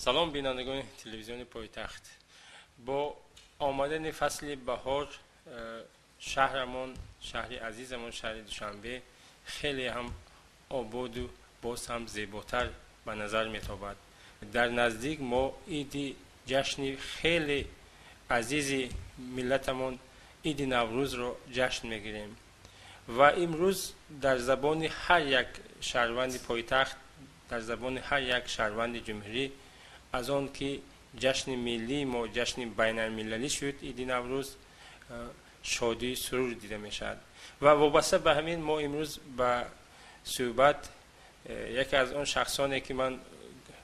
Салом, бинандагони телевизиони Пойтахт. Бо омадани фасли баҳор шаҳрамон, шаҳри азизамон, шаҳри Душанбе хеле ҳам ободу боз ҳам зеботар ба назар метобад. Дар наздик мо иди ҷашни хеле азизи миллатамон, иди Наврӯзро ҷашн мегирем ва имрӯз дар забони ҳар як шаҳрванди пойтахт, дар забони ҳар як шаҳрванди ҷумҳурӣ аз он ки ҷашни миллии мо ҷашни байналмилалӣ шуд, иди Наврӯз, шодию сурур дида мешавад. Ва вобаста ба ҳамин мо имрӯз ба суҳбат яке аз он шахсоне ки ман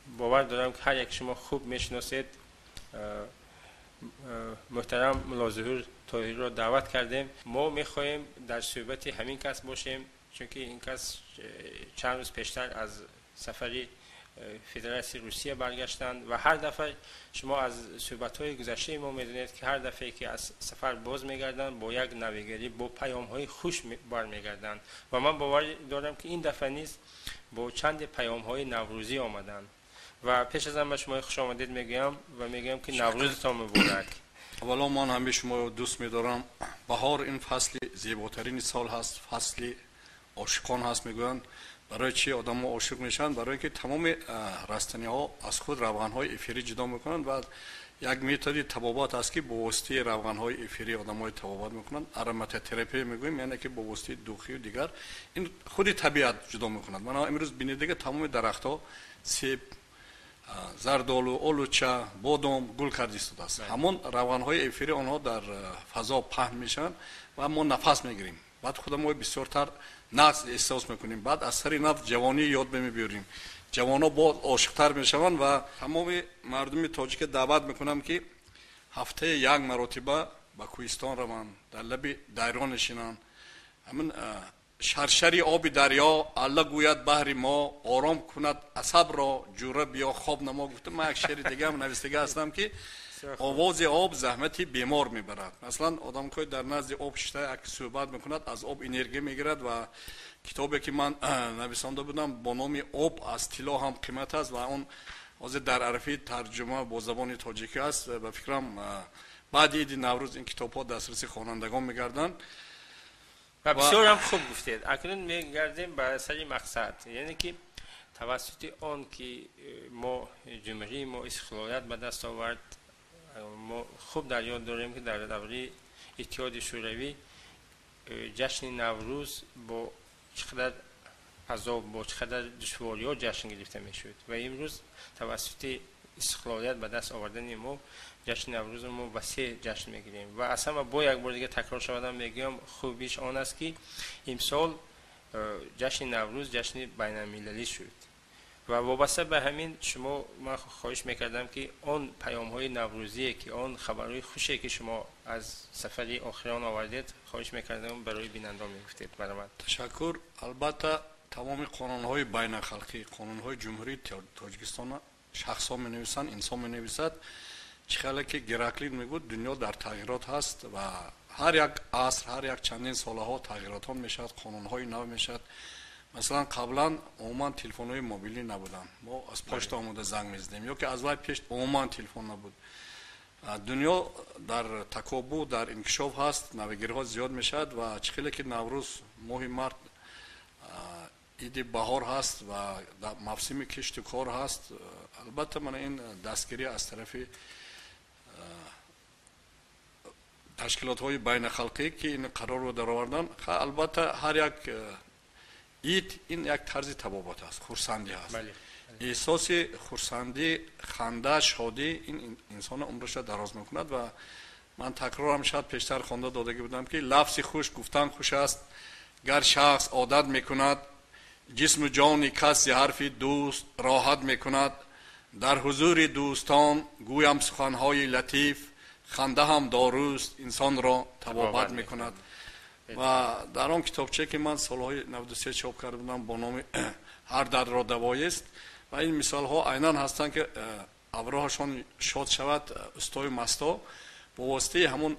бовар дорам, ки ҳар яки шумо хуб мешиносед, муҳтарам Муллозуҳур Тоҳирро даъват кардем. Мо мехоҳем дар суҳбати ҳамин кас бошем, чунки ин кас чанд рӯз пештар аз сафари Федератсияи Русия баргаштанд ва ҳар дафъа шумо аз суҳбатҳои гузаштаи мо медонед, ки ҳар дафъае ки аз сафар боз мегарданд, бо як навигарӣ, бо паёмҳои хуш бармегарданд ва ман бовар дорам, ки ин дафъа низ бо чанде паёмҳои наврӯзӣ омаданд. Ва пеш аз ҳама шумои хушомадед мегӯям ва мегӯям, ки Наврӯзатон муборак. Аввало ман ҳамаи шуморо дӯст медорам. Баҳор ин фасли зеботарини сол ҳаст, фасли ошиқон ҳаст мегӯянд. Барои чӣ одамҳо ошиқ мешаванд? Барои ин ки тамоми растаниҳо аз худ равғанҳои эфирӣ ҷудо мекунанд ва як методи табобат аст, ки бо воситаи равғанҳои эфирӣ одамҳои табобат мекунанд, ароматотерапия мегӯем, яъне ки бо воситаи духию дигар ин худи табиат ҷудо мекунад. Мана имрӯз бинед, дига тамоми дарахтҳо, себ, зардолу, олуча, бодом гул карда истодааст. Ҳамон равғанҳои эфирӣ онҳо дар фазо паҳн мешаванд ва мо нафас мегирем, баъд худамо бисёртар нағз эҳсос мекунем, баъд аз сари нав ҷавонӣ ёд мебиёрем, ҷавонҳо боз ошиқтар мешаванд. Ва тамоми мардуми тоҷика даъват мекунам, ки ҳафтаи як маротиба ба кӯҳистон раванд, дар лаби дарё нишинанд. Ҳамин шаршари оби дарё алла гӯяд баҳри мо, ором кунад асабро, ҷура биё хоб намо гуфта. Ман як шеъри дигаам навистага ҳастам, ки овози об заҳмати бемор мебарад. Масалан, одамкои дар назди об шишта як суҳбат мекунад, аз об энергия мегирад. Ва китобе ки ман нависонда будам бо номи «Об аз тилло ҳам қимат аст» ва он ҳозир дар арафаи тарҷума бо забони тоҷикӣ аст. Ба фикрам, баъди иди Наврӯз ин китобҳо дастраси хонандагон мегарданд. Ва бисёрам хуб гуфтед. Акнун мегардем ба сари мақсад, яъне ки тавассути он ки мо ҷумҳурии мо истиқлолият ба даст овард, мо хуб дар ёд дорем, ки дар давраи Иттиҳоди Шӯравӣ ҷашни Наврӯз бо чӣ қадар азоб, бо чӣ қадар душвориҳо ҷашн гирифта мешуд. Ва имрӯз тавассути истиқлолият ба даст овардани мо ҷашни Наврӯзро мо васеъ ҷашн мегирем. Ва аз ҳама бо як бор дига такрор шавадам, мегӯям, хубиш он аст, ки имсол ҷашни Наврӯз ҷашни байналмилалӣ шуд. Ва вобаста ба ҳамин шумо ман хоҳиш мекардам, ки он паёмҳои наврӯзие, ки он хабарҳои хуше, ки шумо аз сафари охирон овардед, хоҳиш мекардам, барои бинандон мегуфтед. Марҳамат. Ташаккур. Албатта, тамоми қонунҳои байналхалқӣ, қонунҳои Ҷумҳурии Тоҷикистона шахсҳо менависанд, инсон менависад. Чӣ хеле ки Гераклит мегӯд, дунё дар тағйирот ҳаст ва ҳар як аср, ҳар як чандин солаҳо тағйиротҳо мешавад, қонунҳои нав мешавад. Масалан, қаблан умуман телефонҳои мобилӣ набуданд, мо аз почта омода занг мезадем, ё ки аз вай пеш умуман телефон набуд. Дунё дар такобу, дар инкишоф ҳаст, навигириҳо зиёд мешавад. Ва чӣ хеле ки Наврӯз моҳи март иди баҳор ҳаст ва мавсими кишту кор ҳаст, албатта, мана ин дастгирӣ аз тарафи ташкилотҳои байналхалқӣ, ки ин қарорро даровардан. Албатта, ҳар як ид ин як тарзи табобат аст, хурсандӣ ҳаст, эҳсоси хурсандӣ, ханда, шодӣ ин инсона умрашро дароз мекунад. Ва ман такрорам, шояд пештар хонда додагӣ будам, ки лафзи хуш гуфтан хуш аст, гар шахс одат мекунад, ҷисму ҷони кас зи ҳарфи дӯст роҳат мекунад. Дар ҳузури дӯстон гӯям суханҳои латиф, ханда ҳам доруст, инсонро табобат мекунад. Ва дар он китобчае, ки ман солҳои 93 чоп карда будам бо номи «Ҳар дардро давоест», ва ин мисолҳо айнан ҳастанд, ки аброҳашон шод шавад, устою масто бо воситаи ҳамон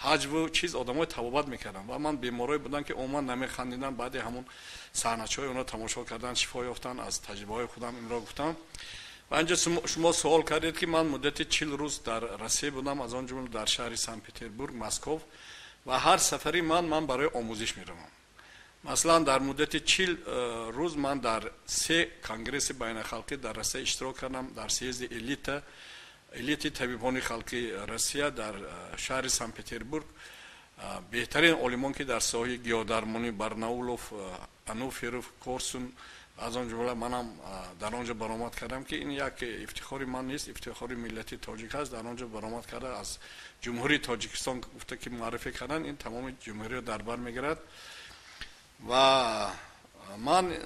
ҳаҷву чиз одамои табобат мекарданд. Ва ман беморое будам, ки умуман намехандидам, баъди ҳамон саҳначаҳои онро тамошо кардан шифо ёфтан. Аз таҷрибаҳои худам инро гуфтам. Ва инҷа шумо суол кардед, ки ман муддати 40 рӯз дар Россия будам, аз он ҷумла дар шаҳри Санкт Петербург, Москов. Ва ҳар сафари ман барои омӯзиш меравам. Масалан, дар муддати 40 рӯз ман дар се конгресси байналхалқӣ дар Россия иштирок кардам: дар съезди элити табибони халқи Россия дар шаҳри Санкт Петербург, беҳтарин олимон, ки дар соҳаи гиёҳдармонӣ, Барнаулов, Ануфриев, Корсун, аз он ҷумла манам дар он ҷо баромад кардам, ки ин як ифтихори ман нест, ифтихори миллати тоҷик аст. Дар он ҷо баромад карда, аз Ҷумҳурии Тоҷикистон гуфта, ки муаррифӣ кардан, ин тамоми ҷумҳуриро дар бар мегирад. Ва ман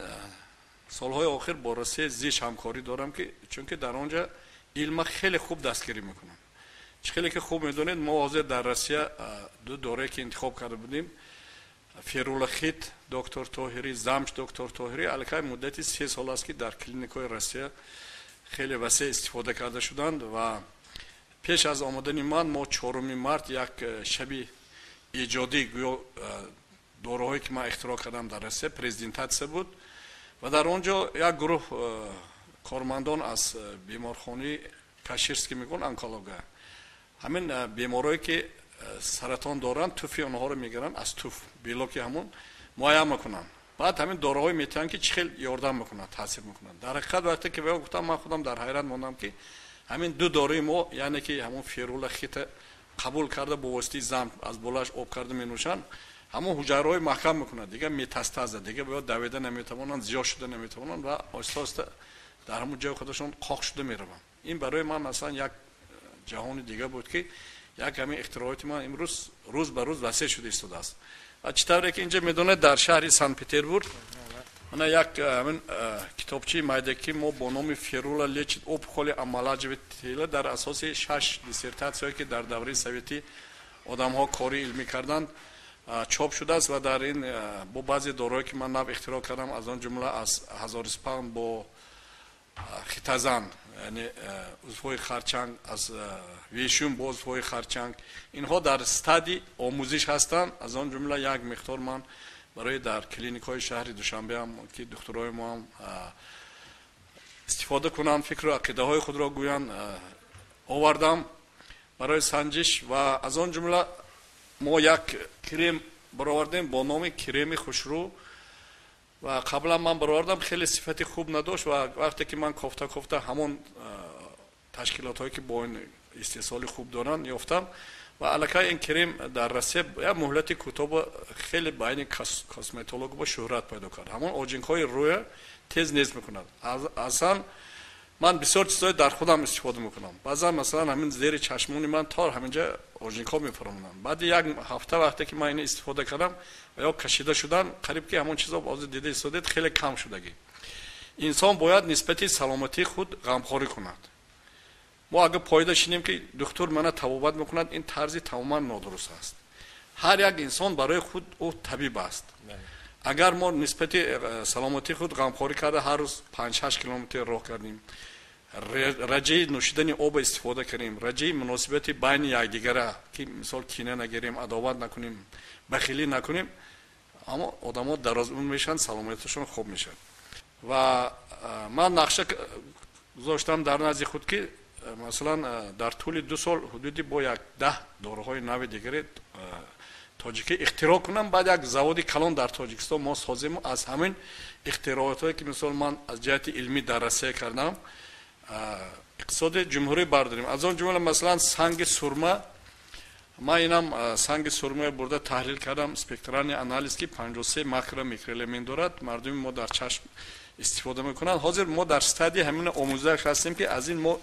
солҳои охир бо Россия зич ҳамкорӣ дорам, ки чунки дар он ҷо илма хеле хуб дастгирӣ мекунанд. Чӣ хеле ки хуб медонед, мо ҳозир дар Россия ду дорое ки интихоб карда будем, Ферулахит доктор Тоҳирӣ, Замш доктор Тоҳирӣ, аллакай муддати 3 сол аст, ки дар клиникҳои Россия хеле васеъ истифода карда шуданд. Ва пеш аз омадани ман мо 4 март як шаби эҷодӣ, гӯё доруҳое ки ман ихтироъ кардам, дар Россия презентатсия буд. Ва дар он ҷо як гурӯҳ кормандон аз беморхонаи Каширский мегӯянд, онкология, ҳамин беморое ки саратон доранд, туфи онҳоро мегиранд, аз туф белоки ҳамон муайян мекунанд, баъд ҳамин доруҳое метиҳанд, ки чӣ хел ёрдам мекунанд, таъсир мекунанд. Дар ҳақиқат, вақте ки ба гуфтам, ман худам дар ҳайрат мондам, ки ҳамин ду дорои мо, яъне ки ҳамон Ферула Хита қабул карда, бо воситаи зам аз болоаш об карда менӯшанд, ҳамон ҳуҷайраҳои маҳкам мекунад, дигар метастаза, дигар бояд давида наметавонанд, зиёд шуда наметавонанд ва оҳиста оҳиста дар ҳамон ҷои худашон қоқ шуда мераванд. Ин барои ман масалан як ҷаҳони дига буд, ки як ҳамин ихтироъоти ман имрӯз рӯз ба рӯз васеъ шуда истодааст. Ва чӣ тавре ки инҷа медонед, дар шаҳри Санкт Петербург мана як ҳамин китобчаи майдакӣ мо бо номи «Ферула лечит опухоли, омолаживает тело» дар асоси шаш диссертатсияе, ки дар давраи советӣ одамҳо кори илмӣ карданд, чоп шудааст. Ва дар ин бо баъзе дороҳое, ки ман нав ихтироъ кардам, аз он ҷумла аз ҳазориспан бо хитозан, яъне узвҳои харчанг, аз вешум бо узвҳои харчанг, инҳо дар стадияи омӯзиш ҳастанд. Аз он ҷумла як миқдор ман барои дар клиникҳои шаҳри Душанбеам, ки духтурои мо ҳам истифода кунанд, фикру ақидаҳои худро гӯянд, овардам барои санҷиш. Ва аз он ҷумла мо як крем баровардем бо номи креми хушрӯ. Ва қаблан ман баровардам, хеле сифати хуб надошт. Ва вақте ки ман кофта кофта ҳамон ташкилотҳое, ки бо ин истеҳсоли хуб доранд, ёфтам ва аллакай ин крем дар Россия як муҳлати кӯтоҳ хеле байни косметологҳо шӯҳрат пайдо кард. Ҳамон оҷинкҳои рӯя тез нез мекунад. Аслан ман бисёр чизҳое дар худам истифода мекунам. Баъзан, масалан, ҳамин зери чашмони ман тор ҳаминҷа оҷинкҳо мефаромаданд. Баъди як ҳафта, вақте ки ман ина истифода кардам ва ё кашида шудан, қариб ки ҳамон чизо ҳозир дида истодед, хеле кам шудагӣ. Инсон бояд нисбати саломатии худ ғамхорӣ кунад. Мо агар поида шинем, ки духтур мана табобат мекунад, ин тарзи тамоман нодуруст аст. Ҳар як инсон барои худ ӯ табиб аст. Агар мо нисбати саломатии худ ғамхорӣ карда, ҳар рӯз 5-6 километр роҳ кардем, раҷаи нӯшидани оба истифода кардем, раҷаи муносибати байни якдигара, ки мисол кина нагирем, адоват накунем, бахилӣ накунем, аммо одамо дарозумр мешаванд, саломатишон хуб мешавад. Ва ман нақша гузоштам дар назди худ, ки масалан дар тӯли 2 сол ҳудуди бо як 10 доруҳои нави дигаре тоҷикӣ ихтироъ кунам. Баъд як заводи калон дар Тоҷикистон мо созему, аз ҳамин ихтироотҳое, ки мисол ман аз ҷиҳати илмӣ дар Россия кардам, иқтисоди ҷумҳурӣ бардорем. Аз он ҷумла, масалан, санги сурма. Ман инам санги сурмаро бурда таҳлил кардам, спектральный анализ, ки 53 макро микроэлемент дорад. Мардуми мо дар чашм истифода мекунанд. Ҳозир мо дар стадияи ҳамин омӯзаш ҳастем, ки аз ин мо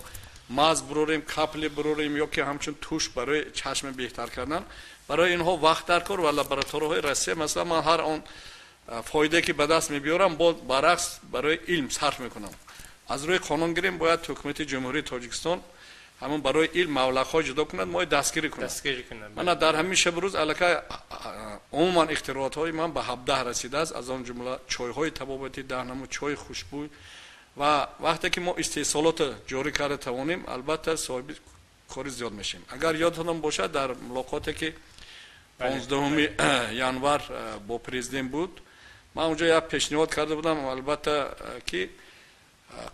маз бурорем, капли бурорем ё ки ҳамчун туш барои чашми беҳтар кардан. Барои инҳо вақт дар кор ва лабораторияҳои Россия. Масалан, ман ҳар он фоидае, ки ба даст мебиёрам, бо баръакс барои илм сарф мекунам. Аз рӯи қонун гирем, бояд ҳукумати Ҷумҳурии Тоҷикистон ҳамон барои илм маблағҳо ҷудо кунад, мои дастгирӣ кунад. Мана дар ҳамин шабу рӯз аллакай умуман ихтироотҳои ман ба 17 расидааст, аз он ҷумла чойҳои табобатӣ, 10 намуд чойи хушбӯй. Ва вақте ки мо истеҳсолотро ҷорӣ карда тавонем, албатта соҳиби кори зиёд мешавем. Агар ёдтонам бошад, дар мулоқоте, ки 15 январ бо президент буд, ман онҷо як пешниҳод карда будам, албатта, ки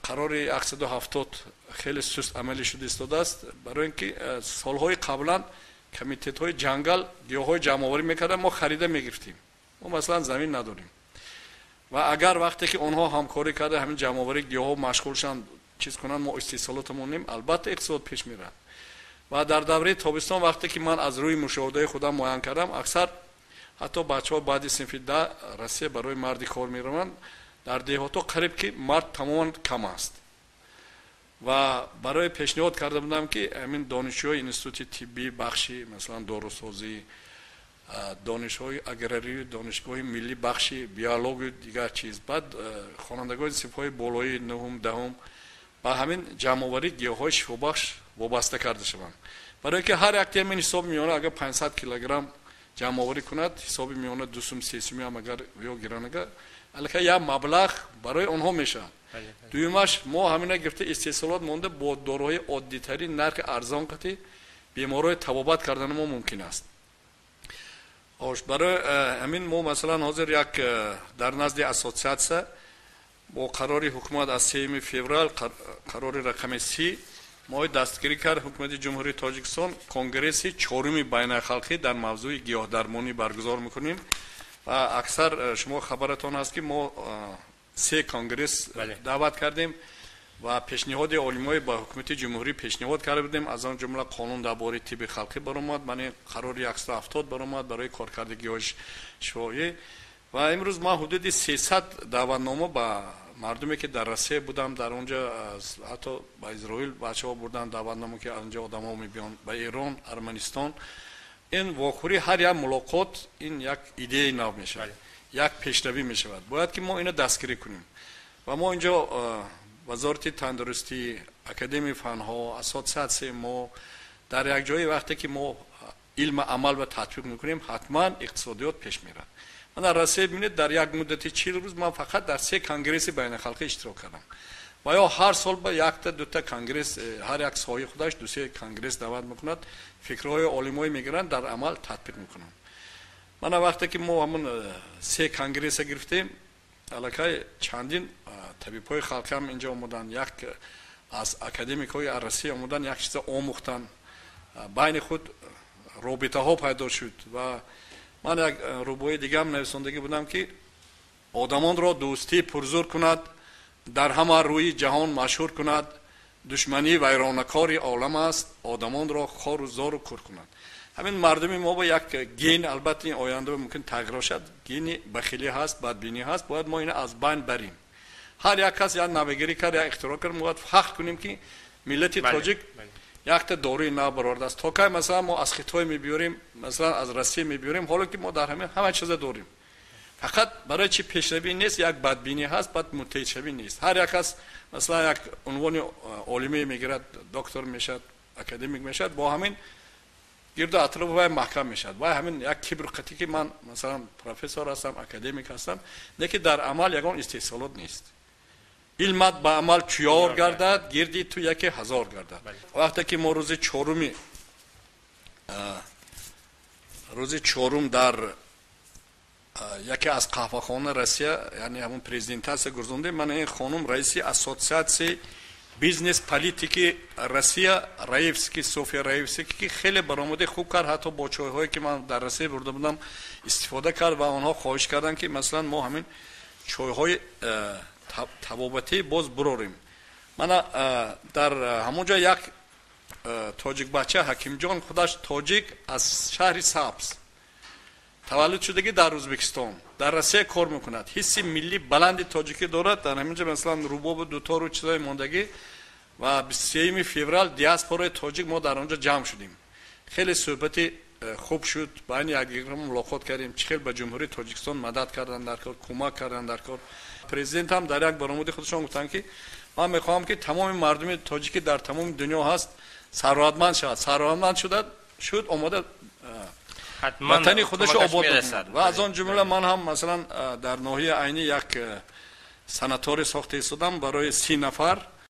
Қарори 170 хеле суст амалӣ шуда истодааст, барои ин ки солҳои қаблан комитетҳои ҷангал гиёҳҳои ҷамъоварӣ мекарданд, мо харида мегирифтем. Мо масалан замин надорем. Ва агар вақте ки онҳо ҳамкорӣ карда ҳамин ҷамъоварии гиёҳҳо машғул шаванд, чиз кунанд, мо истеҳсолотамон нем, албатта иқтисод пеш меравад. Ва дар давраи тобистон вақте ки ман аз рӯи мушоҳидаи худам муайян кардам, аксар ҳатто бачаҳо баъди синфи 10 Россия барои марди кор мераванд, дар деҳотҳо қариб ки мард тамоман кам аст. Ва барои пешниҳод карда будам ки ҳамин донишҷӯи институти тиббӣ бахши масалан дорусозӣ, донишҳои аграрию донишгоҳи миллӣ бахши биологию дигар чиз, баъд хонандагони синфҳои болоии 9-ум, 10-ум ба ҳамин ҷамъоварии гиёҳҳои шифобахш вобаста карда шаванд. Барои ки ҳар як термин ҳисоби миёна агар 500 килограмм ҷамъоварӣ кунад, ҳисоби миёна 2 сум, 3 сум ҳам агар ё гиранд, агар аллакай як маблағ барои онҳо мешавад. Дуюмаш, мо ҳамина гирифта истеҳсолот монда бо доруҳои оддитарин нархи арзон қатӣ беморҳои табобат кардани мо мумкин аст. Ош, барои ҳамин мо масалан ҳозир як дар назди ассотсиатсия бо қарори ҳукумат аз 3 феврал, қарори рақами 30 моҳи дастгирӣ кард ҳукумати Ҷумҳурии Тоҷикистон конгресси 4-уми байналхалқӣ дар мавзӯи гиёҳдармонӣ баргузор мекунем. Ва аксар шумо хабаратон ҳаст ки мо 3 конгресс даъват кардем ва пешниҳоди олимои ба ҳукумати ҷумҳурӣ пешниҳод карда будем. Аз он ҷумла қонун дар бораи тибби халқӣ баромад, ман қарори 170 баромад барои коркарди гиёҳи шифоӣ. Ва имрӯз ман ҳудуди 300 даъватнома ба мардуме ки дар Россия будам, дар онҷо ҳатто ба Изроил бачаҳо бурдан даъватнома ки аз онҷо одамҳо мебиёнд, ба Эрон, Арманистон. Ин вохӯрӣ ҳар як мулоқот ин як идеяи нав мешавад, як пешравӣ мешавад. Бояд ки мо инро дастгирӣ кунем. Ва мо инҷо вазорати тандурустӣ, академияи фанҳо, ассотсиатсияи мо дар як ҷое вақте ки мо илма амал ба татбиқ мекунем, ҳатман иқтисодиёт пеш меравад. Ман дар Россия бинед, дар як муддати 40 рӯз ман фақат дар 3 конгресси байналхалқӣ иштирок кардам. Ва ё ҳар сол ба якта дута конгресс, ҳар як соҳаи худаш 2-3 конгресс даъват мекунад, фикрҳои олимои мегиранд, дар амал татбиқ мекунанд. Мана вақте ки мо ҳамон 3 конгресса гирифтем, аллакай чандин табибҳои халқӣ ҳам инҷо омаданд, як аз академикҳои Россия омаданд, як чиза омӯхтанд, байни худ робитаҳо пайдо шуд. Ва ман як рубои дигаам нависондагӣ будам ки одамонро дӯстӣ пурзур кунад, дар ҳама рӯи ҷаҳон машҳур кунад, душманӣ вайронакори олам аст, одамонро хору зору кур кунад. Ҳамин мардуми мо ба як ген, албатта ин оянда мумкин тағйир шавад, гени бахилӣ ҳаст, бадбинӣ ҳаст, бояд мо инро аз байн барем. Ҳар як кас як навигирӣ кард, як ихтироъ кард, мо бояд фахр кунем ки миллати тоҷик якта доруи нав баровардааст. То кай масалан мо аз Хитой мебиёрем, масалан аз Россия мебиёрем, ҳоло ки мо дар ҳамин ҳама чиза дорем. Фақат барои чи пешравӣ нест, як бадбинӣ ҳаст, баъд муттаҳидшавӣ нест. Ҳар як кас масалан як унвони олимӣ мегирад, доктор мешавад, академик мешавад, бо ҳамин гирду атроф вай маҳкам мешавад. Вай ҳамин як кибр қатӣ ки ман масалан профессор ҳастам, академик ҳастам, лекин дар амал ягон истеҳсолот нест. Илмат ба амал чуёр гардад, гирди ту яке ҳазор гардад. Вақте ки мо рӯзи чорум дар яке аз қаҳвахонаи Россия, яъне ҳамон презентатсия гузарондем, ман ин хонум раиси ассотсиатсияи бизнес политики Россия Раевский, София Раевский, ки хеле баромади хуб кард, ҳатто бо чойҳое ки ман дар Россия бурда будам истифода кард ва онҳо хоҳиш карданд ки масалан мо ҳамин чойҳои табобатӣ боз бурорем. Мана дар ҳамон ҷо як тоҷикбача Ҳакимҷон, худаш тоҷик аз шаҳри Сабз, таваллуд шудагӣ дар Ӯзбекистон, дар Россия кор мекунад, ҳисси миллӣ баланди тоҷикӣ дорад. Дар ҳамин ҷо масалан рубобу дутору чизҳои мондагӣ. Ва 23 феврал диаспораи тоҷик мо дар он ҷо ҷамъ шудем. Хеле суҳбати хуб шуд, байни якдигар мулоқот кардем, чӣ хел ба Ҷумҳурии Тоҷикистон мадад кардан дар кор, кӯмак кардан дар кор. Президент ҳам дар як баромади худашон гуфтанд ки ман мехоҳам ки тамоми мардуми тоҷикӣ дар тамоми дунё ҳаст сарватманд шавад. Сарватманд шуд, омода ватани худашро обод кунад. Ва аз он ҷумла ман ҳам масалан дар ноҳияи Айнӣ як санаторий сохта истодам барои 30 нафар.